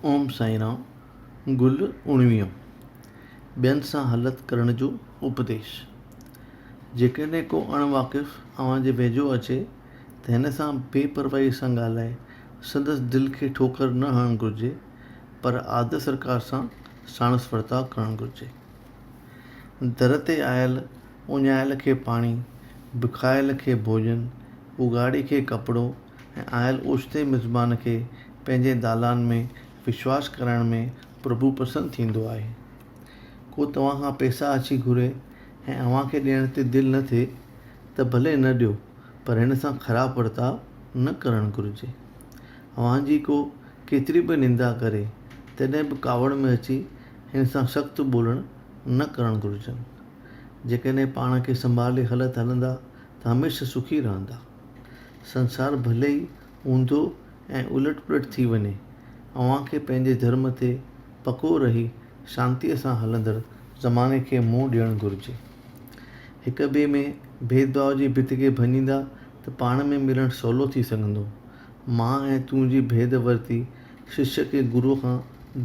اوم سائينرام، گل اڻويهون، ٻين سان هلت ڪرڻ جو اپديش. جيڪڏهن ڪو اڻ واقف اوهان جي ويجهو اچي ته هن سان بي پرواهيء سان ڳالهائي سندس دل کي ٺوڪر نه هڻڻ گهرجي، پر آدر سرڪار سان ساڻس ورتاء ڪرڻ گهرجي. در تي آيل اڃايل کي پاڻي، بکايل کي ڀوڄن، اگهاڙي کي ڪپڙو ۽ آيل اوچتي مزمان کي پنهنجي دالان ۾ وشواس ڪرائڻ ۾ پرڀو پرسن ٿيندو آهي. ڪو توهان کان پئسا اچي گهري ۽ اوهان کي ڏيڻ تي دل نه ٿئي ته ڀلي نه ڏيو پر هن سان خراب ورتاء نه ڪرڻ گهرجي. اوهان جي ڪو ڪيتري به نندا ڪري تڏهن به ڪاوڙ ۾ اچي هن سان سخت ٻولڻ نه ڪرڻ گهرجن. جيڪڏهن پاڻ کي سنڀالي هلت هلندا ته هميشه سکي رهندا. سنسار ڀلي ئي اونڌو ۽ الٽ پلٽ ٿي وڃي، اوهان کي پنهنجي ڌرم تي پڪو رهي شانتيء سان هلندڙ زماني کي منهن ڏيڻ گهرجي. هڪ ٻئي ۾ ڀيد ڀاء جي ڀت کي ڀڃيندا ته پاڻ ۾ ملڻ سولو ٿي سگهندو. مان ۽ تون جي ڀيد ورتي ششيه کي گروء کان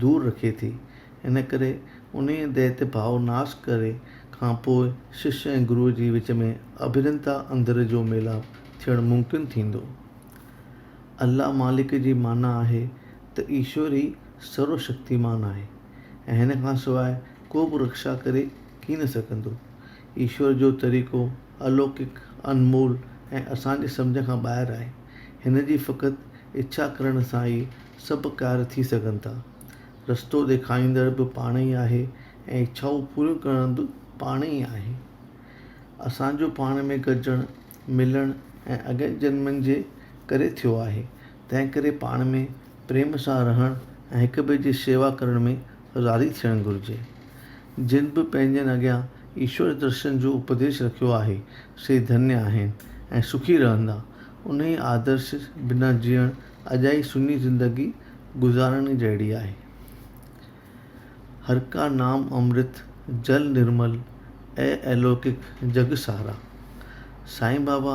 دور رکي ٿي. ان ڪري انهيء دئت ڀاء ناس ڪري کان پوء شش ۽ گروء جي وچ ۾ اڀرنتا اندر جو ميلاپ ٿيڻ ممڪن ٿيندو. الله مالڪ جي معنيٰ آهي ته ايشور ئي سرو شڪتيمان آهي ۽ هن کان سواء ڪو به رڪشا ڪري ڪين سگهندو. ايشور جو طريقو الوڪڪ، انمول ۽ اسان جي سمجهه کان ٻاهر آهي. هن جي فقط اڇا ڪرڻ سان ئي سڀ ڪار ٿي سگهن ٿا. رستو ڏيکاريندڙ به پاڻ ئي آهي ۽ اڇائون پوريون ڪرڻ به پاڻ ئي آهي. اسان جو پاڻ ۾ گڏجڻ، ملڻ ۽ اڳين جنمن جي ڪري ٿيو آهي، تنهنڪري پاڻ ۾ پريم سان رهڻ ۽ هڪ ٻئي جي شيوا ڪرڻ ۾ راضي ٿيڻ گهرجي. جن به پنهنجن اڳيان ايشور درشن جو اپديش رکيو آهي، سي ڌنيه آهن ۽ سکي رهندا. انهيء آدرش بنا جيئڻ اجائي سڃي زندگي گذارڻ جهڙي آهي. هرڪا نام امرت جل نرمل، اي الوڪڪ جڳ سارا. سائين بابا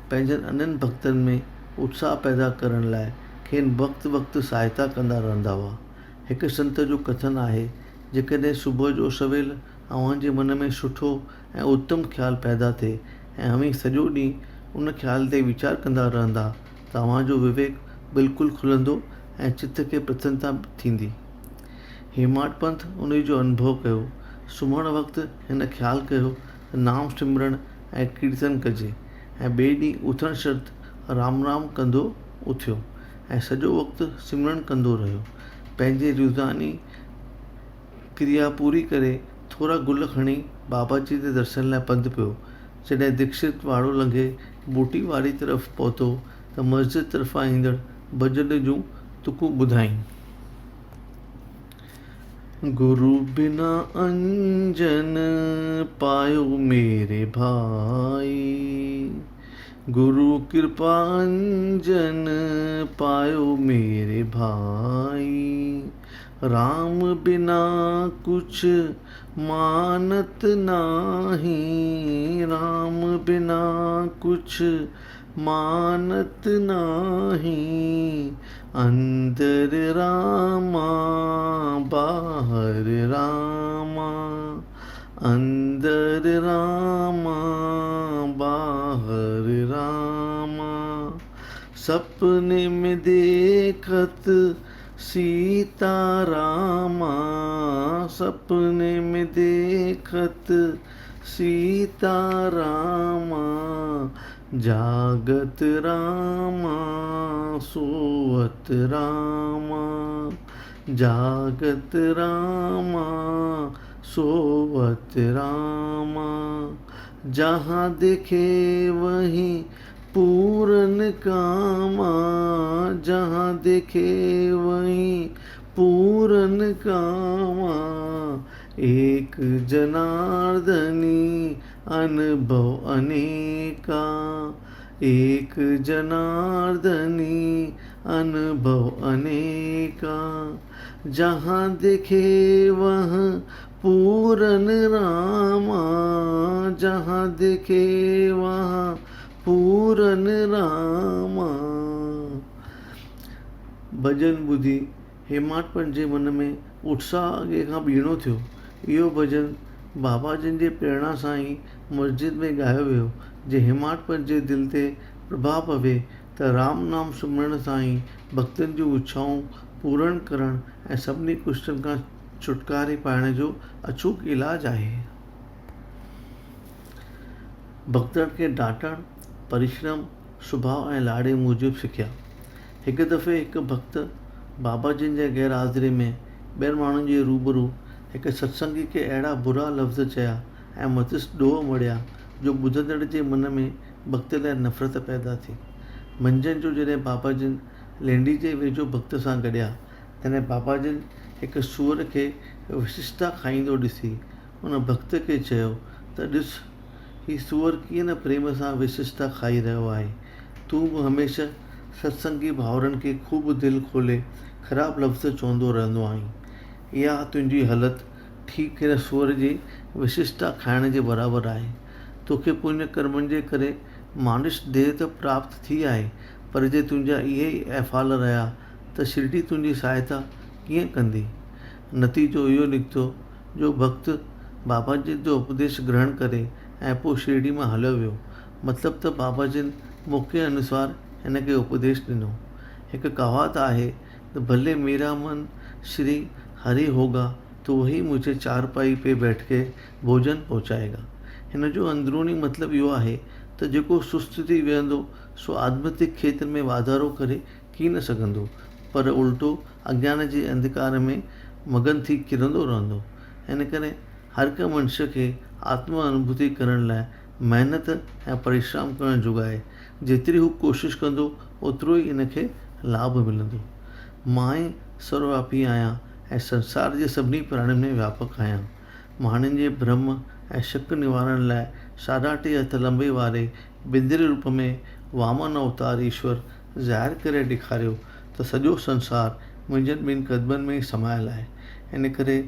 پنهنجن انهن ڀڳتن ۾ اتساهه پيدا ڪرڻ لاء کين وقت وقت سهائتا ڪندا رهندا هئا. هڪ سنت جو ڪٿن آهي، جيڪڏهن صبح جو سويل اوهان جي من ۾ سٺو ۽ اتم خيال پيدا ٿئي ۽ اوهين سڄو ڏينهن ان خيال تي ويچار ڪندا رهندا ته اوهان جو وويڪ بلڪل کلندو ۽ چت کي پرسنتا ٿيندي. هيماٽ پنت انهي جو انڀو ڪيو. سمهڻ وقت هن خيال ڪيو ته نام سمرڻ ۽ ڪيرتن ڪجي ۽ ٻئي ڏينهن اٿڻ شرط رام رام ڪندو اٿيو ۽ سڄو وقت سمرڻ ڪندو رهيو. پنهنجي روزاني ڪريا پوري ڪري ٿورا گل کڻي بابا جي جي درشن لاء پنڌ پيو. جڏهن ديڪشت واڙو لنگهي ٻوٽي واري طرف پهتو ته مسجد طرفان ايندڙ ڀڄن جون تڪون ٻڌائين. گرو بنا انجن پايو ميري ڀائي گرو ڪرپا انجن پايو ميري ڀائي رام بنا ڪڇ مانت ناهي رام بنا ڪڇ مانت ناهي اندر راما باهر راما اندر راما باهر راما سپني ۾ ديکت سيتا راما سپني ۾ ديکت سيتا راما جاگت راما سوت راما جاگت راما سوت راما جهان ديکي وهين پورن ڪاما جهان ديکي وهين پورن ڪاما ايڪ جناردني انڀو انيڪا ايڪ جناردني انڀو انيڪا جهان ديکي وهن پورن راما جهان ديکي وهان پورن راما. ڀڄن ٻڌي هيماٽپن جي من ۾ اتساهه اڳي کان ٻيڻو ٿيو. اهو ڀڄن بابا جن جي پريرڻا سان ئي مسجد ۾ ڳايو ويو. جي هيماٽپن جي دل تي پرڀاء پوي ته رام نام سمرڻ سان ئي ڀڳتن جون اڇائون پورڻ ڪرڻ ۽ سڀني ڪشٽن کان ڇوٽڪاري پائڻ جو اچوڪ علاج آهي. ڀڳتن کي ڊانٽڻ، پرشرم، سڀاء ۽ لاڙي موجب سکيا. هڪ دفعي هڪ ڀڳت بابا جن جي غير حاضري ۾ ٻين ماڻهن جي روبرو هڪ ستسنگي کي اهڙا برا لفظ چيا ۽ مٿس ڏوهه مڙهيا جو ٻڌندڙ جي من ۾ ڀڳت لاء نفرت پيدا ٿي. منجهند جو جڏهن بابا جن لينڊي جي ويجهو ڀڳت سان گڏيا، تڏهن بابا جن هڪ سوئر کي وششتا کائيندو ڏسي ان ڀڳت کي چيو ته ڏس هي سوئر ڪيئن نه پريم سان وششتا کائي رهيو آهي. تون به هميشه ستسنگي ڀائرن کي خوب دل کولي خراب لفظ چوندو رهندو آهين. اها تنهنجي هلت ٺيڪ هن سوئر جي وششتا کائڻ جي برابر آهي. توکي پڃ ڪرمن جي ڪري مانش ديهه ته پراپت ٿي آهي پر جي تنهنجا اهي ئي افعال رهيا ته شرڊي تنهنجي سهائتا ڪيئن ڪندي؟ نتيجو اهو نڪتو جو ڀڳت بابا جن جو اپديش گرهڻ ڪري ۽ پوء شرڊي مان هليو ويو. مطلب ته بابا جن موقعي انوسار هن کي اپديش ڏنو. هڪ ڪهاوت آهي ته ڀلي ميرا من شري هري هوگا تو وهي مجهي چارپائي پي بيٺ ڪي ڀوڄن پهچائيگا. هن جو اندروني مطلب اهو آهي ته جيڪو سست ٿي ويهندو سو آڌمتڪ کيتر ۾ واڌارو ڪري ڪين سگهندو پر الٽو اگيان جي انڌڪار ۾ مگن ٿي ڪرندو رهندو. ان ڪري هر ڪنهن منشي کي آتم انوڀوتي ڪرڻ لاء محنت ۽ پرشرم ڪرڻ جوڳائي. جيتري هو ڪوشش ڪندو اوترو ئي ان کي لاڀ ملندو. مان ئي سروياپي آهيان ۽ سنسار جي سڀني پراڻين ۾ وياپڪ آهيان. ماڻهن جي ڀرم ۽ شڪ نوارڻ لاء ساڍا ٽي هٿ لنبي واري بندري روپ ۾ وامن اوتار ايشور ظاهر ڪري ڏيکاريو ته سڄو سنسار منهنجن ٻن قدمن ۾ ئي سمايل آهي. ان ڪري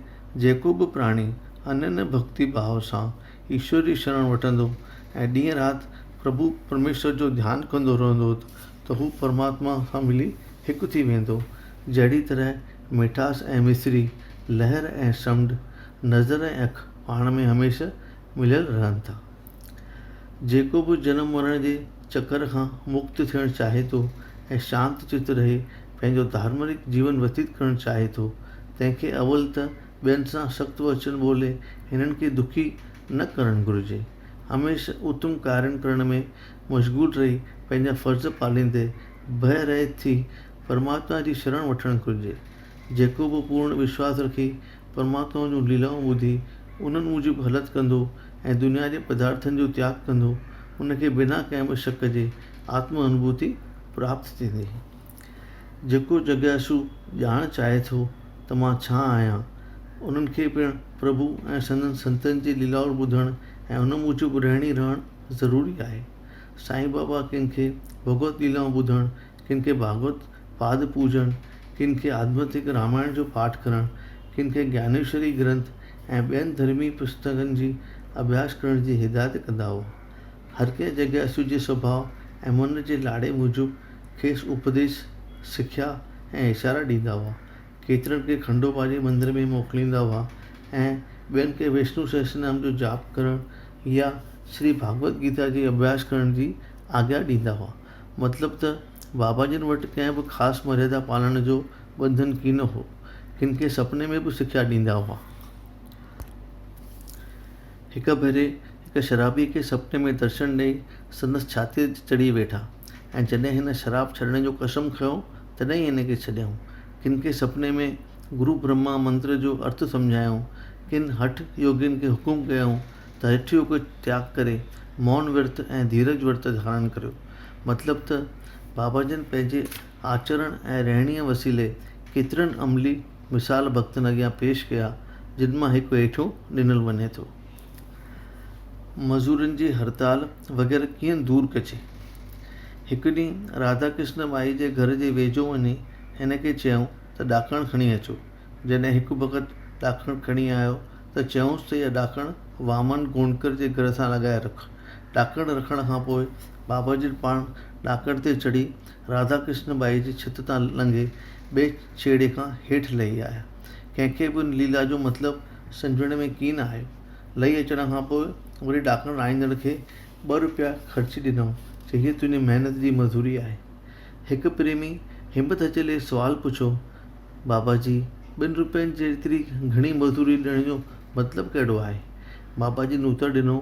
جيڪو به پراڻي اننيه ڀڳتي ڀاو سان ايشور جي شرڻ وٺندو ۽ ڏينهن رات پرڀو پرميشور جو ڌيان ڪندو رهندو ته هو پرماتما سان ملي هڪ ٿي ويندو. جهڙي طرح ميٺاس ۽ مصري، لهر ۽ سمنڊ، نظر ۽ اک پاڻ ۾ هميشه مليل رهن ٿا. جيڪو به جنم مرڻ جي چڪر کان مڪت ٿيڻ چاهي ٿو ۽ شانت چت رهي پنهنجو ڌارمرڪ جيون وتيت ڪرڻ چاهي ٿو، تنهن کي اول ته ٻين سان سخت وچن ٻولي هنن کي دکي نه ڪرڻ گهرجي. هميشه اتم ڪارين ڪرڻ ۾ مشغول رهي پنهنجا فرض پاليندي ڀئه رهت ٿي پرماتما جي شرڻ وٺڻ گهرجي. جيڪو به پورڻ وشواس رکي پرماتما جون ليلائون ٻڌي انهن موجب هلت ڪندو ۽ دنيا جي پدارٿن جو تياڳ ڪندو، ان کي بنا ڪنهن به شڪ جي آتم انوڀوتي پراپت ٿيندي. جيڪو جگياسو ڄاڻڻ چاهي ٿو ته مان ڇا آهيان، انهن کي پڻ پرڀو ۽ سندن سنتن جي ليلائون ٻڌڻ ۽ ان موجب رهڻي رهڻ ضروري آهي. سائين بابا ڪن کي ڀڳوت ليلائون ٻڌڻ، ڪن کي ڀاڳوت پاد پوڄڻ، ڪن کي آڌمتڪ رامائڻ جو پاٺ ڪرڻ، ڪن کي گيانيشوري گرنٿ ۽ ٻين ڌرمي پستڪن جي اڀياس ڪرڻ جي هدايت ڪندا هئا. هر ڪنهن جگياسو جي سڀاء ۽ من جي لاڙي موجب کيس اپديش، سکيا ۽ اشارا ڏيندا هئا. ڪيترن کي کنڊوبا جي مندر ۾ موڪليندا هئا ۽ ٻين کي وشنو سهسرنام جو جاپ ڪرڻ يا شري ڀاڳوت گيتا جي اڀياس ڪرڻ جي آگيا ڏيندا هئا. مطلب ته بابا جن وٽ ڪنهن به خاص مريادا پالڻ جو ٻنڌن ڪين هو. ڪن کي سپني ۾ به سکيا ڏيندا هئا. هڪ ڀيري هڪ شرابيء کي سپني ۾ درشن ڏيئي سندس ڇاتيء تي چڙهي ويٺا ۽ جڏهن هن شراب ڇڏڻ جو قسم کنيو تڏهن ئي هن کي ڇڏيائون. ڪن کي سپني ۾ گرو برهما منتر جو ارٿ سمجهايائون. ڪن هٺ يوگين کي حڪم ڪيائون ته هٺ يوگ تياڳ ڪري مون ورت ۽ ڌيرج ورت ڌارڻ ڪريو. مطلب ته بابا جن پنهنجي آچرڻ ۽ رهڻيء وسيلي ڪيترن عملي مثال ڀڳتن اڳيان پيش ڪيا، جن مان هڪ هيٺيون ڏنل وڃي ٿو. مزورن جي هڙتال وغيره ڪيئن دور ڪجي؟ هڪ ڏينهن راڌا ڪرشن ٻائي جي گهر جي ويجهو وڃي هن کي چيائون ته ڏاڪڻ کڻي اچو. جڏهن هڪ ڀڳت ڏاڪڻ کڻي آيو ته چيائونس ته اها ڏاڪڻ وامن گونڊڪر جي گهر سان لڳائي رک. ڏاڪڻ رکڻ کان پوء بابا جن پاڻ ڏاڪڻ تي چڙهي راڌا ڪرشن ٻائي جي ڇت تان لنگهي ٻئي ڇيڙي کان هيٺ لهي آيا. ڪنهن کي به ان ليلا جو مطلب سمجهڻ ۾ ڪين آيو. لهي اچڻ کان پوء وري ڏاڪڻ لاهيندڙ کي ٻه روپيا خرچي ڏنائون، چي هيء تنهنجي محنت جي مزوري آهي. هڪ پريمي همت جهلي سوال پڇيو، بابا جي، ٻن روپين جيتري گهڻي مزوري ڏيڻ جو مطلب ڪهڙو آهي؟ بابا جن اتر ڏنو،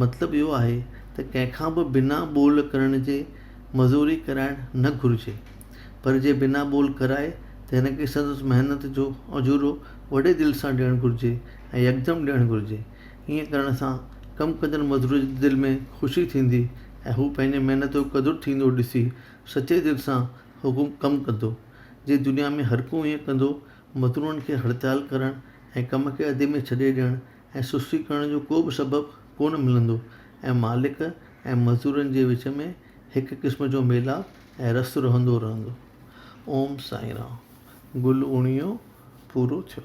مطلب اهو آهي ته ڪنهن کان به بنا ٻول ڪرڻ جي مزوري ڪرائڻ نه گهرجي، پر جي بنا ٻول ڪرائي ته هن کي سندس محنت جو اجورو وڏي دل سان ڏيڻ گهرجي ۽ يڪدم ڏيڻ گهرجي. ائين ڪرڻ سان ڪم ڪندڙ مزور جي دل ۾ خوشي ٿيندي ۽ هو پنهنجي محنت جو قدر ٿيندو ڏسي سچي دل سان حڪم ڪم ڪندو. جي دنيا ۾ هرڪو ائين ڪندو، مزدورن کي هڙتال ڪرڻ ۽ ڪم کي اڌ ۾ ڇڏي ڏيڻ ۽ سستي ڪرڻ جو ڪو به سبب ڪونه ملندو ۽ مالڪ ۽ مزدورن جي وچ ۾ هڪ قسم جو ميلاپ ۽ رس رهندو رهندو. اوم سائين رام. گل اڻيو پورو ٿيو.